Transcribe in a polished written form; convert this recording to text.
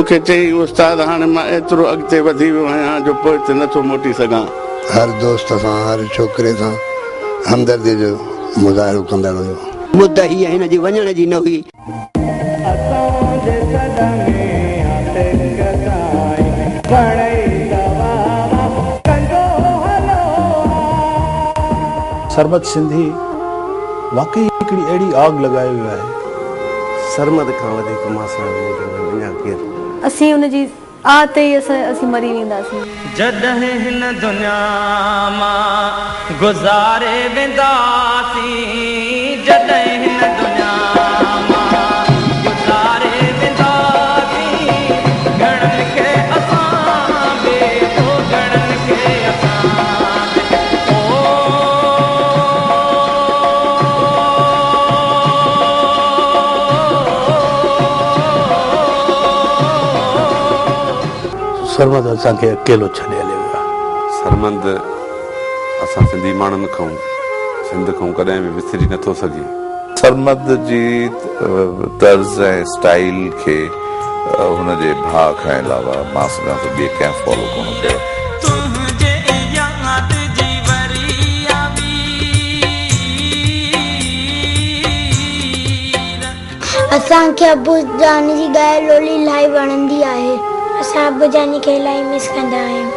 مون کي چيائين، استاد هاڻي مان ايترو اڳتي وڌي ويو آهيان جو پوئتي نه ٿو موٽي سگهان. هر دوست سان، هر ڇوڪري سان همدرديء جو مظاهرو ڪندڙ هيو. مد هيء هن جي وڃڻ جي نه هئي. سرمد سنڌي واقعي هڪڙي اهڙي آگ لڳائي ويو آهي. سرمد کان وڌيڪ مان سان منهنجو اڃا ڪير. اسين ان جي آه تي ئي اسين مري وينداسين. جڏهن هن دنيا مان گذاري وينداسين جڏهن هن دنيا مان گذاري وينداسين گهڻن کي اسان به او گهڻن کي اسان به او. سرمد اسان کي اڪيلو ڇڏي هليو ويو آهي. سرمد اسان سنڌي ماڻهن کان سنڌ کان ڪڏهن به وسري نه ٿو سگهي. سرمد جي طرز ۽ اسٽائيل کي هن جي ڀاء کان علاوه مان سمجهان ٿو ٻئي ڪنهن فالو ڪونه ڪيو. تنهنجي ياد جي وري آ وير. اسان کي ابو جان جي ڳايل لولي الاهي وڻندي آهي. اسان ابو جاني کي الاهي مس ڪندا آهيون.